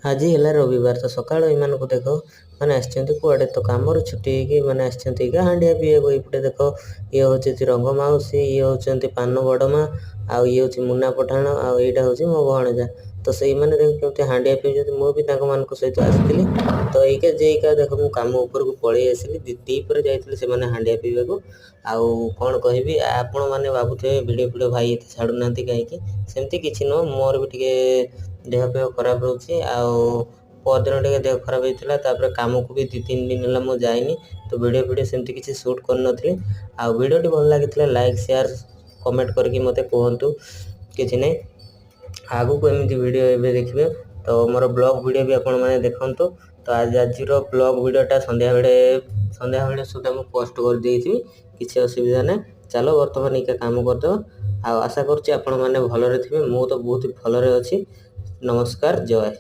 ଆଜି ହେଲା ରବିବାର। ତ ସକାଳୁ ଏମାନଙ୍କୁ ଦେଖ ମାନେ ଆସିଛନ୍ତି କୁଆଡ଼େ, ତ କାମରୁ ଛୁଟି ହେଇକି ଏମାନେ ଆସିଛନ୍ତି ଏଇକା ହାଣ୍ଡିଆ ପିଇବାକୁ। ଏଇପଟେ ଦେଖ, ଇଏ ହେଉଛନ୍ତି ରଙ୍ଗ ମାଉସୀ, ଇଏ ହେଉଛନ୍ତି ପାନ ବଡ଼ମା, ଆଉ ଇଏ ହେଉଛି ମୁନା ପଠାଣ, ଆଉ ଏଇଟା ହେଉଛି ମୋ ଭଣଜା। ତ ସେଇମାନେ ଦେଖ କେମିତି ହାଣ୍ଡିଆ ପିଉଛନ୍ତି। ମୁଁ ବି ତାଙ୍କମାନଙ୍କ ସହିତ ଆସିଥିଲି। ତ ଏଇକା ଯେଇକା ଦେଖ, ମୁଁ କାମ ଉପରକୁ ପଳେଇ ଆସିଲି। ଦ୍ୱିପହରେ ଯାଇଥିଲି ସେମାନେ ହାଣ୍ଡିଆ ପିଇବାକୁ। ଆଉ କ'ଣ କହିବି, ଆପଣମାନେ ଭାବୁଥିବେ ଭିଡ଼ିଓ ଫିଡ଼ିଓ ଭାଇ ଏତେ ଛାଡ଼ୁନାହାନ୍ତି କାହିଁକି? ସେମିତି କିଛି ନୁହଁ, ମୋର ବି ଟିକେ ଦେହ ଫେହ ଖରାପ ରହୁଛି। ଆଉ ପରଦିନ ଟିକେ ଦେହ ଖରାପ ହେଇଥିଲା। ତାପରେ କାମକୁ ବି 2-3 ଦିନ ହେଲା ମୁଁ ଯାଇନି। ତ ଭିଡ଼ିଓ ଫିଡ଼ିଓ ସେମିତି କିଛି ସୁଟ୍ କରିନଥିଲି। ଆଉ ଭିଡ଼ିଓଟି ଭଲ ଲାଗିଥିଲା ଲାଇକ୍, ସେୟାର, କମେଣ୍ଟ କରିକି ମୋତେ କୁହନ୍ତୁ। କିଛି ନାହିଁ, ଆଗକୁ ଏମିତି ଭିଡ଼ିଓ ଏବେ ଦେଖିବେ। ତ ମୋର ବ୍ଲଗ୍ ଭିଡ଼ିଓ ବି ଆପଣମାନେ ଦେଖନ୍ତୁ। ତ ଆଜି ଆଜିର ବ୍ଲଗ୍ ଭିଡ଼ିଓଟା ସନ୍ଧ୍ୟାବେଳେ ସୁଦ୍ଧା ମୁଁ ପୋଷ୍ଟ କରିଦେଇଥିବି, କିଛି ଅସୁବିଧା ନାହିଁ। ଚାଲ, ବର୍ତ୍ତମାନ ଏଇକା କାମ କରିଦେବା। ଆଉ ଆଶା କରୁଛି ଆପଣମାନେ ଭଲରେ ଥିବେ। ମୁଁ ତ ବହୁତ ଭଲରେ ଅଛି। ନମସ୍କାର, ଜୟ।